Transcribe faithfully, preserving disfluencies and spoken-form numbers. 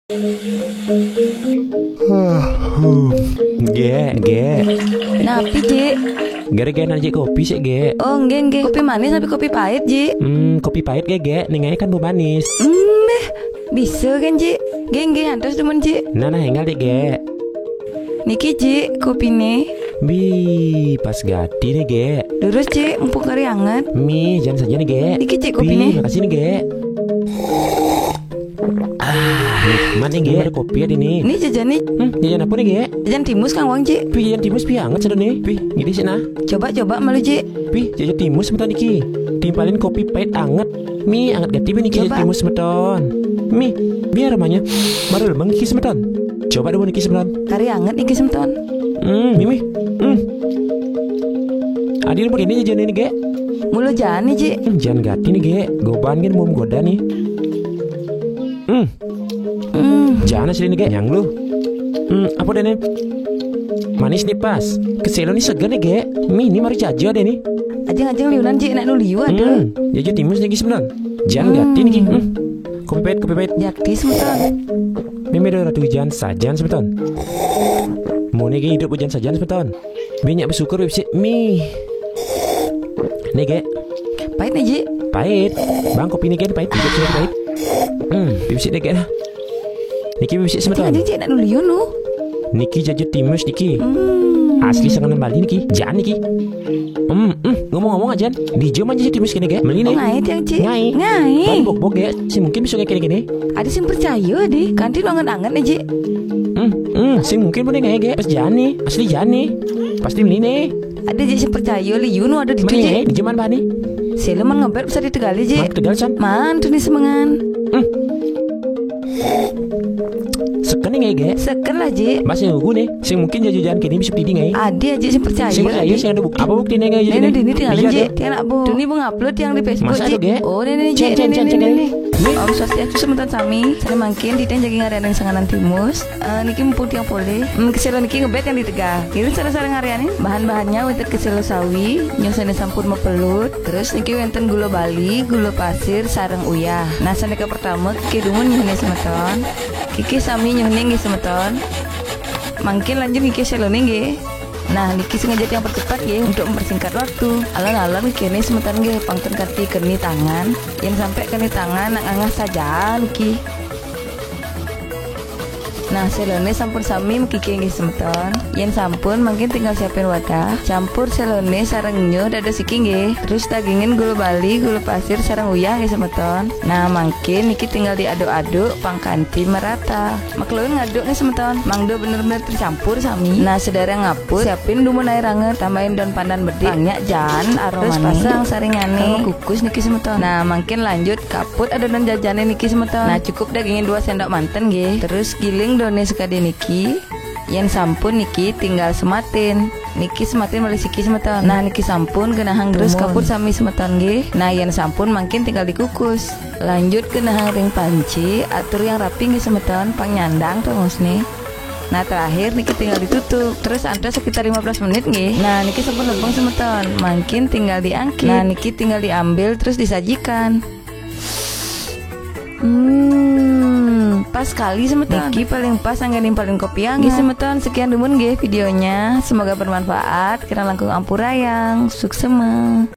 Gek, Gek. Napi, Ji? Gara-gara nak, Ji, kopi sik, Gek. Oh, nggih, nggih. Kopi manis napi kopi pahit, Ji? Hmm, kopi pahit, Gek, Gek. Ning ae kan bu manis. Hmm, beh. Bisa kan, Ji? Nggih, nggih, antos dumun, Ji. Nah, nah, enggal, Dek, Gek. Niki, Ji, kopine. Bi, pas gati nih, Gek. Durus, Ji, mumpung kari anget. Mi, jan saja nih, Gek. Niki, Ji, kopine. Bi, makasih nih, Gek. Ah, nikmat nih, Gek. Ada kopi ada nih. Nih, jajan nih. Hmm, jajan apa nih, Gek? Jajan timus, Kang Wang, Ji. Pi, jajan timus pi anget sudah nih. Pi, gini sih, nah. Coba, coba malu, Ji. Pi, jajan timus sebentar niki. Timpalin kopi pahit anget. Mi, anget gati, Pi, niki jajan timus semeton. Mi, biar namanya. Baru lemeng niki semeton. Coba dulu niki semeton. Kari anget niki semeton. Hmm, mi, mi. Hmm. Adi, ini jajan ini, Gek. Mulu jani, Ji. Hmm, jan gati nih, Gek. Goban kan mau goda nih. Hmm. Hmm. Jan asli nih, Gek. Nyang lu. Hmm, apa deh nih? Manis nih pas. Keselo nih seger nih, Gek. Mi, ini mari jaja deh nih. Ajeng-ajeng liunan, Ji, nak nu liu ada. Hmm, jaja timus nih, Gek, semeton. Jan gati nih, Gek. Hmm. Kopi pahit, kopi pahit. Jati semeton. Mi, mi, ratu jan sajan semeton. Mau nih, Gek, hidup jan sajan semeton. Banyak bersyukur, Beb, sik. Mi. Nih, Gek. Pahit nih, Ji. Pahit. Bang, kopi nih, Gek, pahit. Hidup sih pahit. Hmm, Beb, sik nih, Gek. Niki Beb, sik semeton. Aja, Ji, nak nu liu nu. Niki jaja timus niki. Hmm. Asli sanganan Bali niki. Jan niki. Hmm, hmm, ngomong-ngomong aja. Di jam aja timus kene, Gek. Meli nih. Ngai tiang, Ji. Ngai. Ngai. Bok-bok, Gek. Si mungkin bisa kayak kene-kene. Ada sing percaya deh. Kanti lu anget-anget nih, Ji. Hmm, hmm, sing mungkin boleh ngai, Gek. Pas jani, asli jani. Pasti meli nih. Ada, Ji, sing percaya liu nu ada di tu, Ji. Meli, di zaman bani. Seleman ngebet bisa ditegali, Ji. Man tegal, san. Man tu nih semengan. Hmm. Seken nih, Gek. Seken lah, Ji. Masih nunggu nih. Sing mungkin jajan kini bisa didi ngai. Adi aja sing percaya. Sing percaya, sing ada bukti. Apa bukti nih, Gek? Ini dini tinggal, Ji. Tiang nak bu. Dini bu ngupload yang di Facebook, Ji. Oh, ini, Ji. Cek, cek, cek, cek. Om Swastiastu semeton sami. Saya mangkin di tiang jagi ngarian sanganan timus. Eh, niki mumpung tiang polih. Hmm, keselo niki ngebet yang ditegal. Ini sareng-sareng ngarianin. Bahan-bahannya wonten keselo sawi, nyusane sampun mepelut. Terus niki wonten gula bali, gula pasir, sareng uyah. Nah, saneka pertama, kiki dumun nyusane semeton. Kiki sami nyuhne nggih semeton. Mangkin lanjut niki selone nggih. Nah, niki sengaja yang percepat nggih untuk mempersingkat waktu. Alon-alon kene semeton nggih pangten kati keni tangan. Yen sampai keni tangan nak ngangah saja niki. Nah, selone sampun sami mekiki nggih semeton. Yen sampun, mangkin tinggal siapin wadah. Campur selone sareng nyuh dados iki nggih. Terus dagingin gula bali, gula pasir sareng uyah nggih semeton. Nah, mangkin niki tinggal diaduk-aduk pangkanti merata. Makluin ngaduk nggih semeton. Mangda bener-bener tercampur sami. Nah, sedhereng ngapus, siapin dumun air anget, tambahin daun pandan bedik. Banyak jan aromane. Terus pasang saringane. Kalau kukus niki semeton. Nah, mangkin lanjut kaput adonan jajane niki semeton. Nah, cukup dagingin dua sendok manten nggih. Terus giling done sekadi niki. Yen sampun niki tinggal sematin. Niki sematin malih siki semeton. Nah, niki sampun genahang terus dumun. Kaput sami semeton nggih. Nah, yen sampun mangkin tinggal dikukus. Lanjut genahang ring panci, atur yang rapi nggih semeton, pang nyandang terus nih. Nah, terakhir niki tinggal ditutup. Terus antar sekitar lima belas menit nggih. Nah, niki sampun lempeng semeton. Mangkin tinggal diangkit. Nah, niki tinggal diambil terus disajikan. Hmm, pas sekali semeton. Niki paling pas angganin paling kopi anget. Nggih semeton, sekian dumun nggih videonya. Semoga bermanfaat. Kirang langkung ampurayang. Suksema.